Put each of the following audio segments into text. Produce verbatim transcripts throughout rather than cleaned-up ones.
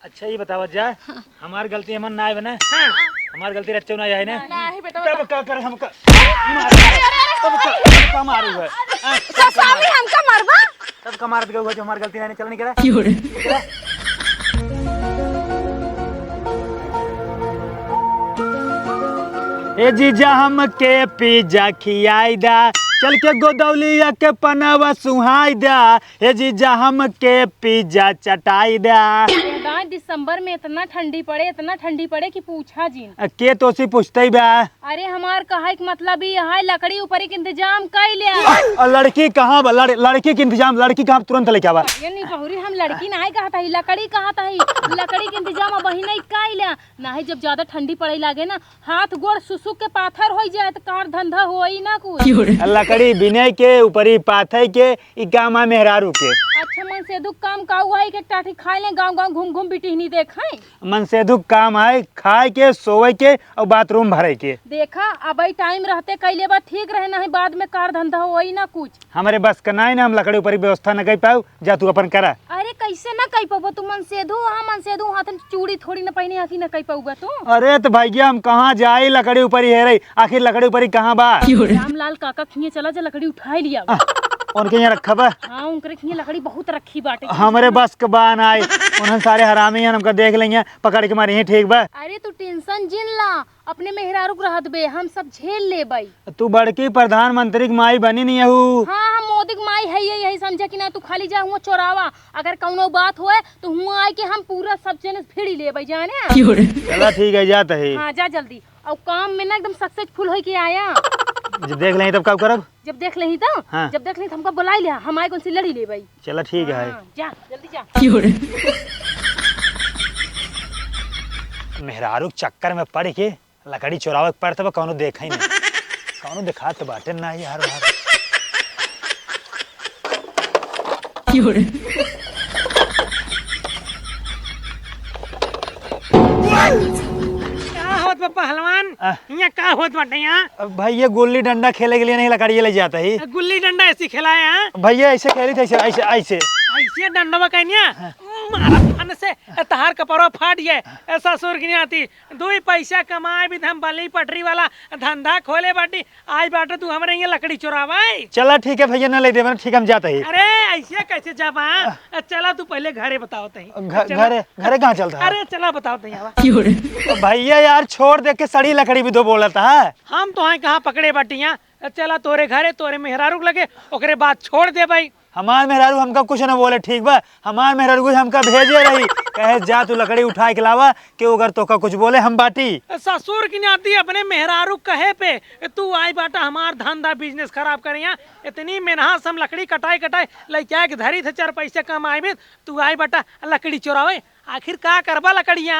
अच्छा, ये बतावा जा, हाँ। हमार गलती हमन ना आए बना? हाँ। हमार गलती रच्चो ना आए ना? नाही बेटा, तब का कर हमका? अरे, अरे, अरे, तब का, तब का मारू है? हाँ, तब का ससुर मारू? हमका मारबा? तब का मारत गऊ है जो हमार गलती ना आए, चल नहीं करा? क्यों रे? ए जीजा हमके पिज्जा खियाई दा, चल के गोदौलिया के पनवा सुहाई दा। ए जीजा हमके पिज्जा चटाई दा। ए दाई, दिसंबर में इतना ठंडी पड़े, इतना ठंडी पड़े कि पूछा जिन। अ, के तोसी पूछतई बा? अरे हमार कहे के मतलब ई है, लकड़ी ऊपरी के इंतजाम कई ल्या। अ, लड़की कहाँ बा? लड़-, लड़की के इंतजाम, लड़की कहाँ? तुरंत लेके आवा। ये नहीं बहुरी, हम लड़की नाहीं कहत हई, लकड़ी कहत हई। लकड़ी के इंतजाम अबहीं नहीं कई ल्या। नाहीं, जब ज्यादा ठंडी पड़े लागे ना, हाथ गोड़ सुसुक के पाथर होई जाए, त कार धंधा होई ना कुछ। लकड़ी बिने के, ऊपरी पाथई के, ई काम आ मेहरारू के। अच्छा, मनसेधू काम का हुआ है कि टाठी खाए लें, गाँव गाँव घूम घूम बिटिहनी देखाई। मनसेधू काम है खाए के, सोवे के और बाथरूम भरे के। देखा, अब ई टाइम रहते कइले बा ठीक रहे, नहीं बाद में कार धंधा होई ना कुछ। हमरे बस का नाई ना, हम लकड़ी ऊपरी व्यवस्था न कई पाऊ, जा तू अपन करा। अरे कैसे ना कई पाबो तू मनसेधू, हाँ मनसेधू हाथ में चूड़ी थोड़ी न पहने आखी न कई पाऊबा तू। अरे त भैया हम कहाँ जाई लकड़ी ऊपरी हेरई, आखिर लकड़ी ऊपरी कहाँ बा? रामलाल काका खिए चला जा लकड़ी उठाई लिया। आ, उनके यहाँ रखा बा? हाँ उनकरे खिए लकड़ी बहुत रखी बाटे। हमरे बस के बा नाई, उन्हन सारे हरामी हैं, हमका देख लेंगे, पकड़ के मारी हैं, ठीक बा? अरे तू टेंशन जिन ला, अपने मेहरारू के रहत बे, हम सब झेल लेबई। तू बड़की प्रधानमंत्री के माई बनी नहीं हू। हाँ, हम मोदी के माई है, यही समझा कि ना, तू खाली जा हुआ चोरावा, अगर कौनो बात होए तो हुआ आए के हम पूरा सब चैनल फिर ही लेबई, जाने? चला ठीक है, जात है। हाँ, जा जल्दी, और काम में ना एकदम सक्सेसफुल होई के आया। जब देख लें तब का करब? जब देख लेही तो, हाँ। जब देख लेही तो हमका बुलाई लिया, हम आए कौन सी लड़ी लेबई। चला ठीक है। हाँ, जा जल्दी जा। मेहरारू के चक्कर में पड़ के लकड़ी चोरावे के पड़त बा, कौनो देखा ही नहीं। कौनो देखात बाटे ना यार बाहर। का होत बा पहलवान? आ। हियाँ का होत बाटे यहाँ? अब भाई ये गुल्ली डंडा खेले के लिए नहीं लकड़िए ले जाता ही। गुल्ली डंडा ऐसी खेलाए हैं? भैया ऐसे खेली थे, ऐसे, ऐसे, ऐसे। ऐसे डंडवा कहनिया? हाँ। मारा फन से तहार कपड़वा फाट गए। ऐसा सुर की नहीं आती। दुई पैसा कमाए भी हम बली पटरी वाला धंधा खोले बाटी, आज बाटे तू हमरे हियाँ लकड़ी चोरावे। चला ठीक है भैया, ना ले देबे ना, ठीक हम जात ही। अरे ऐसे कैसे जाबा? चला तू पहले घरे बताओ तही। घ-, चला। घरे, घरे कहाँ चलता है? अरे चला बताओ तही आवा। भैया यार छोड़ दे के सड़ी लकड़ी भी दो बोलत है। हम तोहई कहाँ पकड़े बाटी हियाँ? चला तोरे घरे, तोरे मेहरारू के लगे, ओकरे बाद छोड़ देबई। हमार मेहरारू हमका कुछ न बोले, ठीक बा? हमार मेहरारू हमका भेजे रही, कहे जा तू लकड़ी उठाए के लावा, केहू अगर तोका कुछ बोले हम बाटी। ससुर की नाती अपने मेहरारू कहे पे तू आई बाटा हमार धंधा बिजनेस खराब करे। यहाँ इतनी मेहनत से हम लकड़ी कटाई कटाई लइके आए के धरी थे, चार पैसे कम आए में तू आई बाटा लकड़ी चोरावे। आखिर का करबा लकड़िया?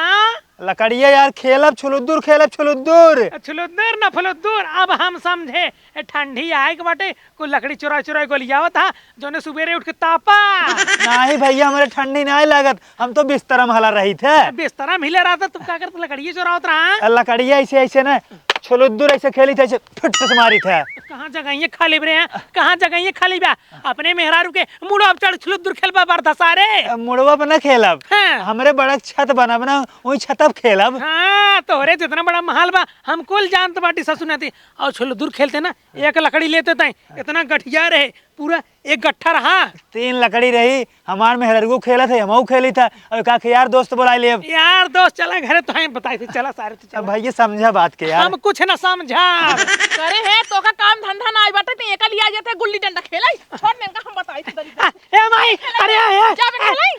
लकड़िया यार खेलब, छुलुद्दुर खेलब, छुलुद्दुर। छुलुद्दुर न फुलुद्दुर, अब हम समझे। ए, ठंडी आए के बाटे, कोई लकड़ी चुरा चुरा के लियावत हा, जोने सुबेरे उठ के तापा। नाही भैया, हमरे ठंडी नाही लागत, हम तो बिस्तरा में हला रही थे। बिस्तरा में हिले रहता, तुम का करत, लकड़िया चुरावत रहा? लकड़िया ऐसे, ऐसे ना, छुलुद्दुर ऐसे खेली थे, ऐसे फिट से मारी थे। कहाँ जगहिया खाली बे रे, कहाँ जगहिया खाली बा? अपने मेहरारू के मुड़वा पे चढ़ छुलुद्दुर खेलबा बरधा सारे। अ, मुड़वा पे ना खेलब। हाँ। हमरे बड़ा छत बनब ना, वही छत पे खेलब। हाँ, तोहरे जितना बड़ा महल बा, हम कुल जानत बाटी ससुर नाती। और छुलुद्दुर खेलते ना, एक लकड़ी लेते तय, इतना गठिया रहे, पूरा एक गट्ठा रहा। तीन लकड़ी रही, हमार मेहररुओ खेलत है, हमहू खेली था, और का के यार दोस्त बुला लिए। यार दोस्त चला घरे, तो हम बताई थे, चला सारे। अब भैया समझा बात के यार। हम कुछ ना समझा। करे है, तोका काम धंधा ना आई बाटे, ते एका लिया जाते गुल्ली डंडा खेलाई। छोड़ ने इनका, हम बताई थे तरीका। ए माई, अरे, ए, ए। जा बे खेलाई।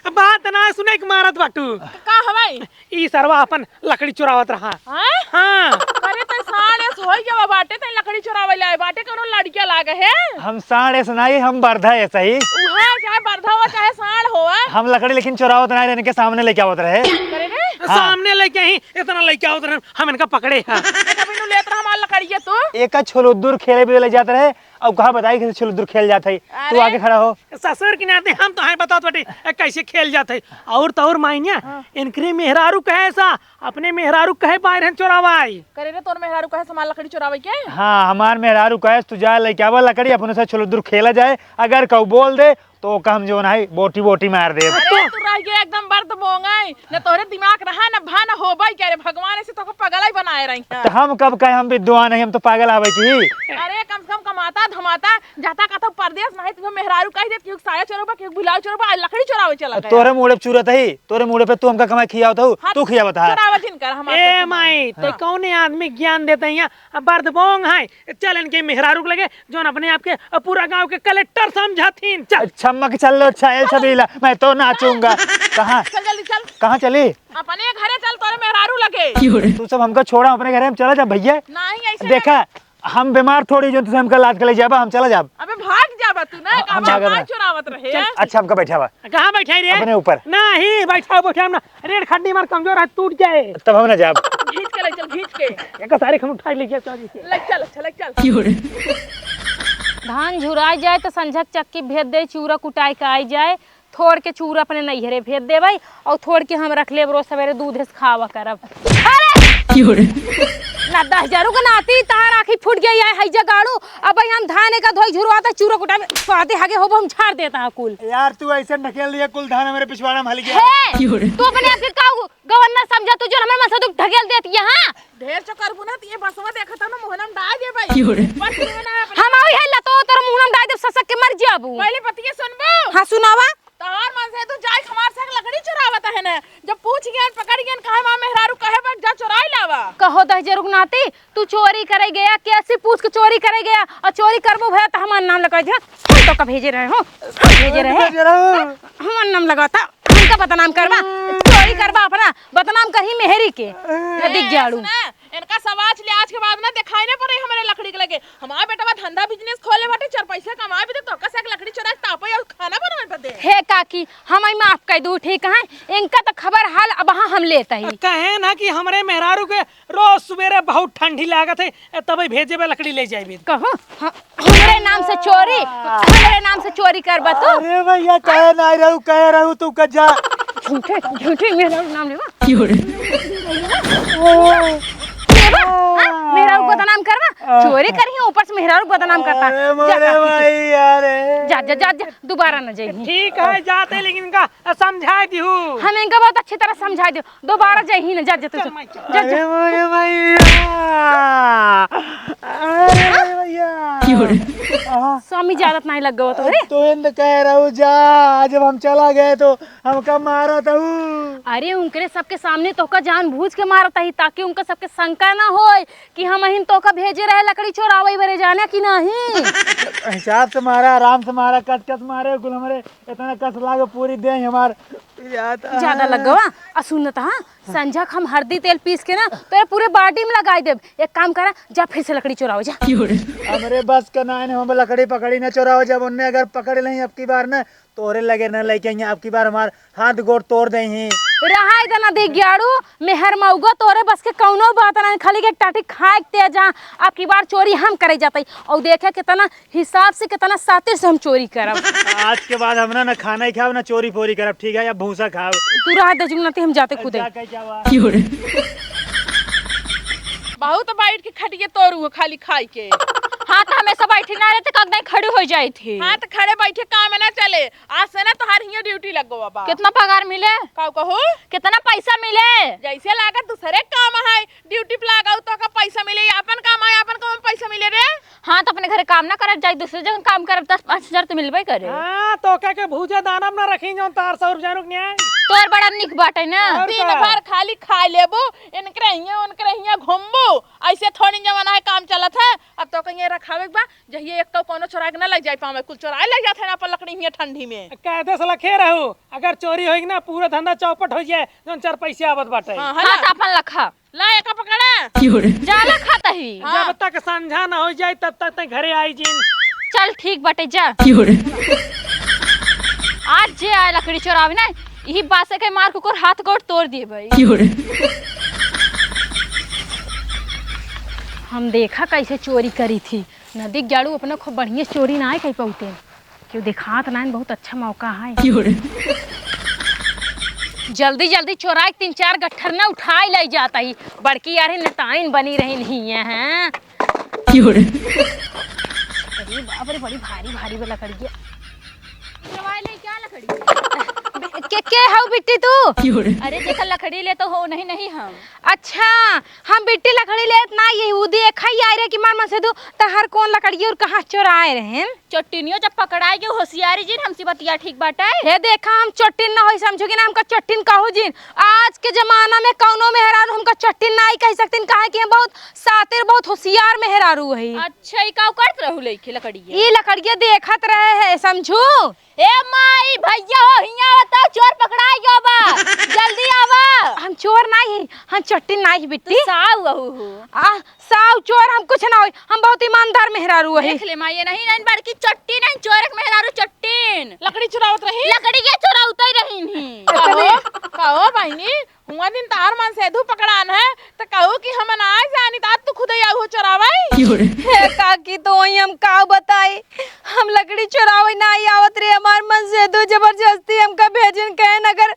बात ना सुने के मारत बाटू। का हवाई? ई सरवा अपन लकड़ी चुरावत रहा। हाँ? हाँ। करे ते साढ़ ऐस होई गवा बाटे, ते लकड़ी चुरावे ले आए बाटे, कोनो लड़किया लागे है? हम साढ़ ऐस नहीं, हम बरधा ऐस ही। उहे, चाहे बरधा हो, चाहे साढ़ हो। हम लकड़ी लेकिन चुरावत नहीं रहे, इनके सामने लेके आवत रहे। करे रे? हाँ। सामने लेके ही इतना लेके आवत रहे, हम इनका पकड़े हैं। तो कभी नु लेत रहा हमार लकड़िया तू? एका छुलुद्दुर खेले भी ले जात रहे, अब कहाँ बताई कैसे छुलुद्दुर खेल जात है? तू अरे। आगे खड़ा हो। ससुर के नाते हम तो हैं बताओ बेटी, कैसे खेल जात है। और तो और माइनिया, हाँ। इनकरे मेहरारू कहे सा, अपने मेहरारू कहे बाहर हम चोरावाई। करे रे, तोर मेहरारू कहे हमार लकड़ी चोरावे के? हाँ, हमार मेहरारू कहे तू जा लेके आवा लकड़ी, अपने से छुलुद्दुर खेला जाए। अगर कहू बोल दे, तो का हम जौन है बोटी बोटी मार देब। अरे, तू रह गया एकदम बर्द बोंगई, न तोहरे दिमाग रहा, न भा, न होबई, क्या रे भगवान ऐसे तोका पगल ही बनाए रही है। तो हम कब कहे हम विद्वान है, हम तो पागल हवे की। अरे, कम से कम कमाता धमाता, जाता का तो परदेस, नहीं तो मेहरारू कह देत कि साया चोरबा, कि ब्लाउज चोरबा, लकड़ी चोरावे चला अब गया। तोरे मुड़े पे चूरत है, तोरे मुड़े पे तू हमका कमाई खियावत हऊ, हाँ, तू खियावत है। चोरावा जिन कर हमार ए तो माई, तो हाँ। कौने आदमी ज्ञान देते हैं? अब बर्द बोंग है, चल इनके मेहरारू के लगे, जौन अपने आप के पूरा गांव के कलेक्टर समझत हीन। चल। अच्छा, अम्मा के चल लो, अच्छा, ए छबीला, मैं तो नाचूंगा। कहाँ? चल जल्दी चल। कहाँ चली? अपने घरे चल, तोरे मेहरारू लगे। तू सब हमका छोड़ा, अपने घरे हम चला जा भैया। नहीं, ऐसे देखा, ना। हम बीमार थोड़ी जो तुझे हमका लाद के ले जाबा, हम चला जाब। अबे भाग जाबा तू ना, हम काम भागब माल ना। चुरावत रहे। चल। अच्छा, हमका बैठावा। कहाँ बैठाई रे? अपने ऊपर। नहीं, बैठाओ, बैठाओ ना। रेड खड्डी मार कमजोर है, टूट जाए। तब हम ना जाब। घींच के ले चल, घींच के। एक सारे हम उठा के ले गया चोरी से। ले चल, अच्छा, ले चल। धान झुराई जाए तो संझक चक्की भेज दे, चूरा कुटाई के आई जाए, थोड़ के चूरा अपने नैहरे भेज देबै और थोड़ के हम रख लेब, रोज सवेरे दूध से खावा करब। अरे! ना दस हजारू के नाती तहार आँखी फूट गई है, हैजा गाड़ू। अब हम धान का धोई झुरवाता, चूरा कुटाई में स्वादे हागे होबो, हम झाड़ देता है कुल। यार, तू ऐसे ढकेल दिया, कुल धान हमारे पिछवाड़ा में हल गया। हे! तू अपने आप के काऊ गवर्नर समझा, तू जो हमारे मन से तू ढकेल देती है, हाँ? ढेर चो करबू ना, त ये बसवा देखत हन, मुहनम डाल दे भाई। की हो रे? बस मुहना है अपने। हम आवी है लतो, तोर मुहनम डाल दे, ससक के मर जाबू। पहले बतिये सुनबू? हाँ, सुनावा। तहार मन से तू जाए हमार से लकड़ी चुरावत है ना। जब पूछ गयन, पकड़ गयन, कहे माँ मेहरारू कहे बा, जा चुराई लावा। कहो दहिजरू के नाती, तू चोरी करे गया, कैसे पूछ के चोरी करे गया, और चोरी करबो भया तो हमार नाम लगा दिया। हम तो का भेजे रहे हो, हम भेजे रहे। भेजे रहे हो। हमार नाम लगाता, हमका बदनाम करबा, चोरी करबा, अपना बदनाम करही मेहरी के। ए, दिख जाड़ू। सुना, इनका सवाल ले आज के बाद ना दिखाई ना पड़े हमारे लकड़ी के लगे। हमार बेटवा धंधा बिजनेस खोले बाटे, चार पैसा कमाए भी तो तोका से एक लकड़ी चुरा के तापे और खाना बनावे बदे। हे काकी, हम आई माफ कर दू, ठीक है? इनका तो खबर हाल अब हाँ हम लेत ही। कहे ना कि हमरे मेहरारू के रोज सुबेरे बहुत ठंडी लागत है, ए, तबे भेजे बे लकड़ी ले जाए भी। कहो, ह-, हमरे नाम से चोरी, हमरे नाम से चोरी करबा तू? अरे भैया, कहे ना रहू, कहे रहू तू का जा। झूठे, झूठे मेरा नाम लेवा। की हो रे? लेवा? हाँ, मेहरारू बदनाम करबा? चोरी करी, ऊपर से मेहरारू बदनाम करता। अरे जा, मोरे जा, भाई, अरे। जा, जा, जा, जा, दोबारा न जाइए। ठीक है, जाते, लेकिन इनका समझाए दिहू। हम इनका बहुत अच्छी तरह समझाए दिहू। दोबारा जाइही ना, जा, जा, तू, चल, जा। मैं चल। जा, जा। अरे मोरे भैया। अरे मोरे भैया। की हो रे? हाँ। स्वामी ज्यादा नहीं लग गवा तो रे। तो इंद कह रहू जा, जब हम चला गए तो हमका मारा था ऊ। अरे उनकरे सबके सामने तोका जानबूझ के मारत ही, ताकि उनका सबके शंका ना होए कि हम अहिन तोका भेजे रहे लकड़ी चोरावे बरे, जाने कि नहीं। हिसाब से मारा, आराम से मारा, कस कस मारे, कुल हमरे इतना कस लागे पूरी देह हमार पिरात है। ज्यादा लग गवा। आ सुनत हा, संझा के हम हरदी तेल पीस के ना तोरे पूरे body में लगाई देब। एक काम करा, जा फिर से लकड़ी चोराओ जा। हमरे बस का ना है, हम लकड़ी पकड़ी ना चोराओ, जब उनने अगर पकड़ लें अब की बार ना तोरे लगे ना लेके आई, अब की बार हमार हाथ गोड़ तोड़ देही। रहाई दे ना दिग्याड़ू, मेहर मऊगा तोरे बस के कौनो बात ना, खाली के एक टाटी खाए के तेज आ, अब की बार चोरी हम करे जाते। और देखे कितना हिसाब से कितना सातिर से हम चोरी करब। आज के बाद हम ना, ना खाना ही खाब, ना चोरी फोरी करब, ठीक है? या भूसा खाब। तू रहा दे जुगनती, हम जाते खुदे। जा, कहीं क्या हुआ? की हो रे? बहुत बैठ के खटिए तोरू हो खाली खाई के। हाँ, तो हमेशा बैठी ना रहते, कब नहीं खड़ी हो जाई थी। हाँ, तो खड़े बैठे काम ना चले। आज से ना तोहार हियाँ duty लग गवा बा। कितना पगार मिले? का कहू? कितना पैसा मिले? जैसे लागत दूसरे काम है, duty पे लगाऊ तो का पैसा मिले, अपन काम है, अपन काम में पैसा मिले रे। हाँ, तो अपने घरे काम ना करत जाई, दूसरे जगह काम करब, दस पाँच हजार तो मिलबे करे। हाँ, तो का के भूजा दाना में ना रखी जौन तार सौर जानू के न्याय। तोर बड़ा निक बाटे ना। और दिन का? भर खाली खाए लेबू, इनकरे हियाँ, उनकरे हियाँ घूमबू, ऐसे थोड़ी जमाना है काम चलत है। अब तो कहीं रखावे के बा, जहिए एक तो कोनो चोरा के ना ले जाए पावे, कुल चोराए ले जाते हैं ना अपन लकड़ी हियाँ ठंडी में। कायदे से लखे रहू, अगर चोरी होई ना पूरा धंधा चौपट हो जाए, जौन चार पैसे आवत बाटे। हाँ, हाँ, हला। तो अपन लखा। ला, एका पकड़ा। की हो रे? जाला खाता ही। हाँ। जब तक संझा ना हो जाए, तब तक तैं घरे आई जिन। चल, ठीक बाटे, जा। की हो रे? आज जे आए लकड़ी चोरावे ना, यही बासे के मार कुकुर हाथ गोड़ तोड़ दिए भाई। की हो रे? हम देखा कैसे चोरी करी थी। नदी जाड़ू अपना खूब बढ़िया चोरी ना आए कहीं पहुँचे। केहू देखात नाइन, बहुत अच्छा मौका है। की हो रे? जल्दी जल्दी चोराई के तीन चार गट्ठर ना उठाई लाई जाता ही। बड़की यार नेताइन बनी रही नहीं है, हैं? की हो रे? अरे बाप रे, बड़ी भारी भारी वाला कर गया। के, के हऊ बिट्टी तू? अरे जेकर लकड़ी लेत हो, नहीं, नहीं हम। अच्छा, हम बिट्टी लकड़ी लेत ना, ये उ देखा ही आए रहे कि मार मन से तू तहर कौन लकड़ी और कहाँ चोराए रहे। चोट्टिनियो जब पकड़ाए गए होशियारी जिन, हमसे बतिया ठीक बाटे। हे देखा, हम चोट्टिन ना होई समझू कि ना, हमका चोट्टिन कहू जिन। आज के जमाना में कौनो मेहरारू हमका चोट्टिन ना ही कह सकतीन, काहे कि हम बहुत सातिर, बहुत होशियार मेहरारू हई। अच्छा, ई का करत रहू लइके लकड़िया? ई लकड़िया देखत रहे है, समझू? ए माई, भैया हो, हियाँ बताओ, चोर पकड़ाए गयो बा। जल्दी आवा। हम चोर नाही, हम चोट्टिन नाही बिट्टी। साऊ बहू हो। आ, साऊ चोर हम कुछ ना होई, हम बहुत ईमानदार मेहरारू हई। देख ले माई, ये नहीं, नहीं बड़की चोट्टिन, नहीं चोर एक मेहरारू चोट्टिन। लकड़ी चुरावत रही? लकड़ी के चुरावत ही रही नहीं। कहो, कहो बहिनी, हुआ दिन तहार मनसेधू पकड़ान है, त कहू कि हम नाय जानी, त आज तू खुदे आऊ हो चोरावै। हे काकी, तो वही हम का बताई, हम लकड़ी चोरावै नाय आवत रहे, हमार मनसेधू जबरदस्ती हमका भेजिन, कहन अगर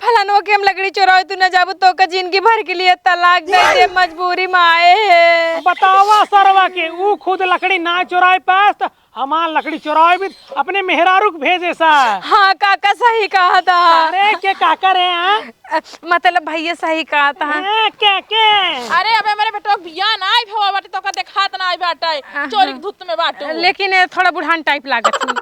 फलानवा के हम लकड़ी चोरावै तू न जाबू तो का जिंदगी भर के लिए तलाक दे दे, मजबूरी में आए है। बतावा सरवा के, ऊ खुद लकड़ी ना चोराए पास त हमार लकड़ी चोरावे भी अपने मेहरारू के भेजे सा। हाँ, काका सही कहा था। अरे, के काका रे, हाँ? अ, मतलब भैया सही कहा था। हाँ, के, के? अरे, अबे मेरे बेटवा बिया ना आई भवा बाटे, तोका देखात ना आई बाटे। हाँ। चोरी के धुत में बाटू। लेकिन ये थोड़ा बुढ़ान type लागत हूँ।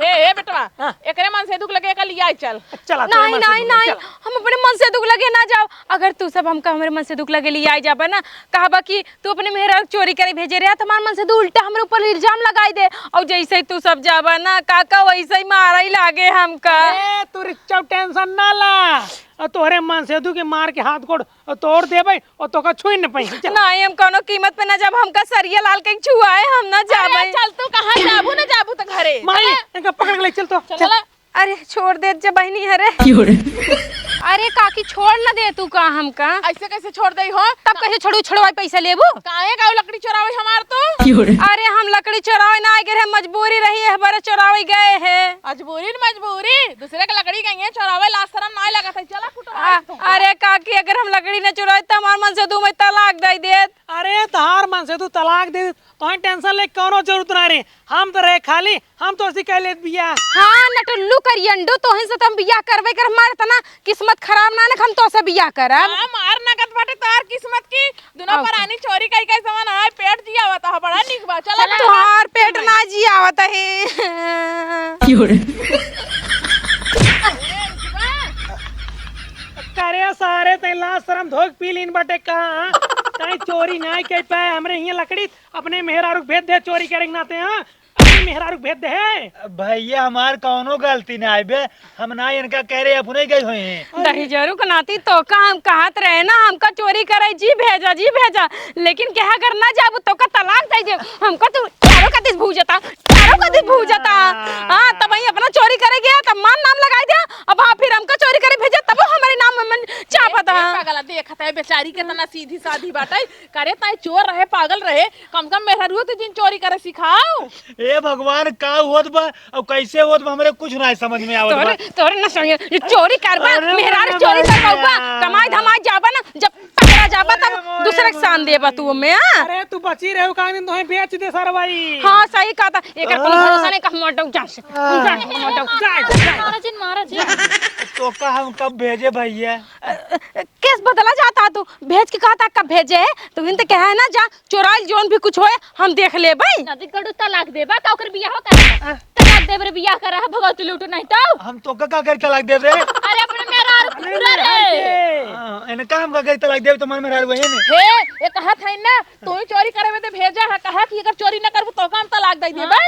हे, हे बेटवा, हाँ। एकरे मनसेधू के लगे एका लियाई चल। चला, तोरे नहीं, मनसेधू नहीं, लगे, नहीं, चला। हम अपने मनसेधू के लगे ना जाब। अगर तू सब हमका हमरे मनसेधू के लगे लियाई जाबा ना, कहबा कि तू अपने मेहरारू के चोरी करे भेजे रहे, त हमार मनसेधू उल्टा हमरे ऊपर इल्जाम लगाई दे। और जैसे ही तू सब जाबा ना काका, वैसे ही मारा ही लागे हमका। ए, तू रिच्चा tension ना ला। और तोहरे मनसेधू के मार के हाथ गोड़ तोड़ देबै और तोका छुई न पाई। चल। नहीं, हम कोनो कीमत पे ना जाब, हमका सरिया लाल के छुआए, हम ना अरे जाबै। चल, तू कहाँ जाबू ना जाबू त घरे। माई, चल। इनका पकड़ के ले चल तो। चल, चल। चल। अरे छोड़ देत जा बहिनी, अरे। क्यों रे? अरे काकी छोड़ न दे तू का हमका। ऐसे कैसे छोड़ देई हो? तब कैसे छोड़ू, छोड़वाई पैसा लेबू? काहे का लकड़ी चोरावे हमार तो? क्यों रे? अरे हम लकड़ी चोरावे ना आए गए रहे, मजबूरी रही है, हमारे चोरावे गए हैं। मजबूरी न मजबूरी, दूसरे के लकड़ी गई है चोरावे, लाज शरम ना लगत है, चला कुटवा आ, दो। अरे काकी अगर हम लकड़ी न चोरावे तो हमार मनसेधू में तलाक दे देत। अरे तहार मनसेधू तलाक दे देत, तोहें tension ले कौनो जरूरत ना रे, हम तो रहे खाली, हम तो ऐसी कह लेत बिया। हाँ, नटुल्लू करियंडू, तोहन से तो हम बियाह करबे कर, हमार इतना किस्मत खराब ना, ना हम तो से बियाह करब। हाँ, मार नगद बाटे तार किस्मत की, दोनों और परानी चोरी कई कई सामान आए, पेट जिया हुआ था, बड़ा निक बा, चला चला। ना। तोहार पेट ना जिया हुआ था हे। क्यों रे? करे सारे तै लाज शरम धोक पी लीन बाटे का? तै चोरी ना कई पाए, हमरे हियां लकड़ी अपने मेहरारू के भेज दे चोरी करे के नाते, हाँ? अपने मेहरारू के भेज दे है। भैया, हमार कौनो गलती ना आइबे, हम ना इनका कह रहे, अपने गए हुए हैं। दहिजरू के नाती तो का हम कहत रहे ना, हमका चोरी करे जी भेजा, जी भेजा, लेकिन कहा अगर ना जाबू तो का तलाक दे दे, हमका तू चारों का दिस भूजता, चारों का दिस भूजता। हाँ, तब वही अपना चोरी करे गया, तब मान नाम लगाई दिया, अब हाँ फिर हमका चोरी करे भेजे, तब हमारे नाम में मन चापता। ए, ए, पागला देखत है बेचारी कितना सीधी साधी बाटे, करे ताई चोर रहे, पागल रहे, कम से कम मेहरारू तो जिन चोरी करे सिखाओ। ए भगवान, का होत बा और कैसे होत बा, हमरे कुछ ना समझ में आवत बा। तोरे, तोरे ना समझ, ये चोरी करबा, अरे मेहरारू मोरे चोरी करबा, भैया। कमाई धमाई जाबा ना, जब पकड़ा जाबा तब अरे मोरे दूसरे के शान भैया। देबा तू ओमे, हाँ? अरे तू बची रहे, का दिन तोहे बेच दे सरवाई। हाँ, सही कहा था। एकर कोनो हाँ। भरोसा नहीं, कहूँ मटक जा से। हाँ। जा, मटक। जा, जा। मारा जिन, मारा जिन। तो का हम कब भेजे भैया? अ, अ, केस बदला जाता तू, भेज के कहता कब भेजे है? तू इन ते कहे ना जा, चोराइल जौन भी कुछ होए, हम देख लेबै। नदी कड़ू तलाक देबा, का ओकर बियाह करा? आ। तलाक देब रे, बियाह करा, भगवती लूटू नहीं तो। हम तो का, का करी तलाक देब रे? अरे अपने मेहरारू अरे पूरा मेहरारू रे। के। हाँ, इनका हम का करी तलाक देब, तुम्हारे मेहरारू वही ने। हे, ये कहत है ना, तू ही चोरी करे में तो भेजा है, कहा कि अगर चोरी न करबू तो का हम तलाक दे देबै।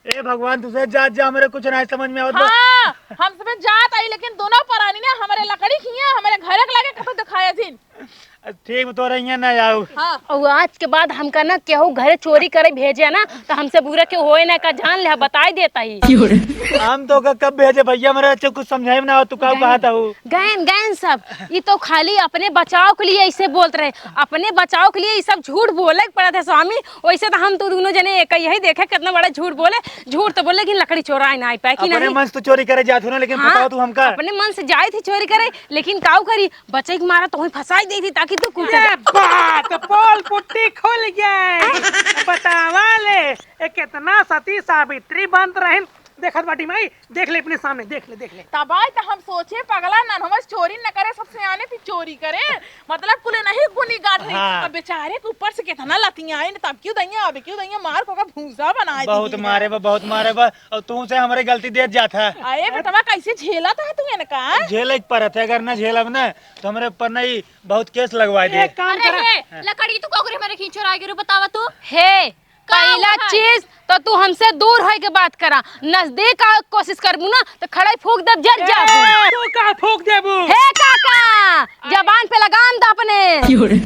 ए भगवान, तुझे जा, जा, हमरे कुछ नहीं समझ में आवत बा। हाँ, हम सब जात आई, लेकिन दोनों परानी ने हमरे लकड़ी खिया, हमरे घर के लगे कतो दिखाया जिन। ठीक, तोरा यहाँ ना आऊ। हाँ। और आज के बाद हमका ना केहू घरे चोरी करे भेजे ना, तो हमसे बुरा केहू होए ना का, जान ले, बताई देता ही। हम तो का कब भेजे भैया, मेरे अच्छे कुछ समझाई में ना हो, तू का गैन, कहता हूँ। गैन, गैन सब, ये तो खाली अपने बचाव के लिए ऐसे बोलत रहे, अपने बचाव के लिए ये सब झूठ बोले के पड़त है स्वामी। वैसे तो हम तो दोनों जने एक ही है, देखे कितना बड़ा झूठ बोले, झूठ तो बोले लेकिन लकड़ी चोराए ना आई पाए कि अपने नहीं। मन से तो चोरी करे जात हो ना, लेकिन हाँ, बताओ तू हमका। अपने मन से जाए थी चोरी करे, लेकिन काऊ करी, बचे के मारा तो वहीं फंसाई दे थी ताकि तू कुछ ये बात, पोल पुट्टी खुल गए। बतावा ले, ये कितना सती सावित्री बनत रहिन, देखत बाटी माई, देख ले अपने सामने, देख ले, देख ले। तबाय त हम सोचे, पगला नन्हवस चोरी न करे, सब सयाने पी चोरी करे। मतलब कुले नहीं गुनी गाठ नहीं। हाँ। अब बेचारे के ऊपर से कितना लतियाइन, तब क्यों दैया, अब क्यों दैया, मार को का भूसा बनाए बहुत दी मारे है। बा, बहुत मारे बा, और तू से हमरे गलती देत जात है। अरे बेटवा, कैसे झेला तो है तू इनका? झेले के परत है, अगर ना झेलब ना, तो हमरे ऊपर नहीं बहुत केस लगवा दे। एक काम अरे करा। हे, लकड़ी तू कोकरी में रखी चुराई के रू बतावा तू। हे, का पहिला हुआ है? चीज तो तू हमसे दूर होए के बात करा, नजदीक आवे के कोशिश करबू ना तो खड़ाई फूंक देब, जर जाबू। ए, तू का फूंक देबू? हे काका, जबान पे लगाम द अपने।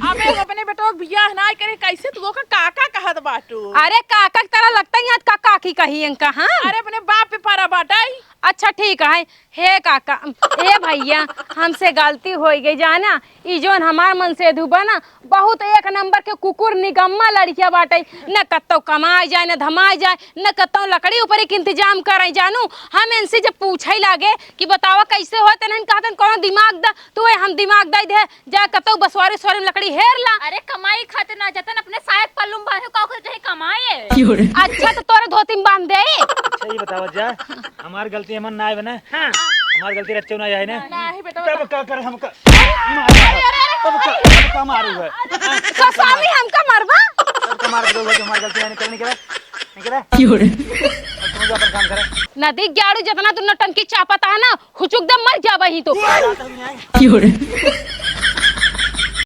अबे अपने बेटो के बियाह ना करे, कैसे तू ओका काका कहत बाटू? अरे काका की तरह लगता ही आज का काकी कही इनका, हाँ? अरे अपने बाप पे परा बाटाई। अच्छा ठीक है, हे काका, ए भैया, हमसे गलती होइ गई जाना। ई जौन हमार मनसेधु बा ना, बहुत एक नंबर के कुकुर निगम्मा लड़किया बाटे। न कत्तौ कमाए जाए, न धमाए जाए, न कत्तौ लकड़ी ऊपर एक इंतजाम करे जानू। हम इनसे जब पूछे लागे कि बतावा कैसे होत, इन्हन कहतन कौनो दिमाग द, तू ए हम दिमाग दे दे, जा कत्तौ बसवारी सवारी में लकड़ी हेर ला। अरे कमाई खातिर ना जतन अपने साया पल्लू में बांधे, का ओकरे चाहे कमाए। अच्छा तो तोरे धोती में बांध दे। अच्छा ये बतावा जा, हमार गलती हमन ना आए बने। हाँ। हमार गलती रच्चो ना आए ने। नाही बेटा, तब बेटा। का करे हमका? अरे, अरे, अरे, तब का, तब का मारू है? तो स्वामी हमका मरबा? तब का मार दो, हमार गलती नहीं निकले, निकले। अब तुम जा अपन काम करे। नदी ग्याड़ू जितना तू नौटंकी चापत है ना, हुचुक दे मर जाबा ही तो।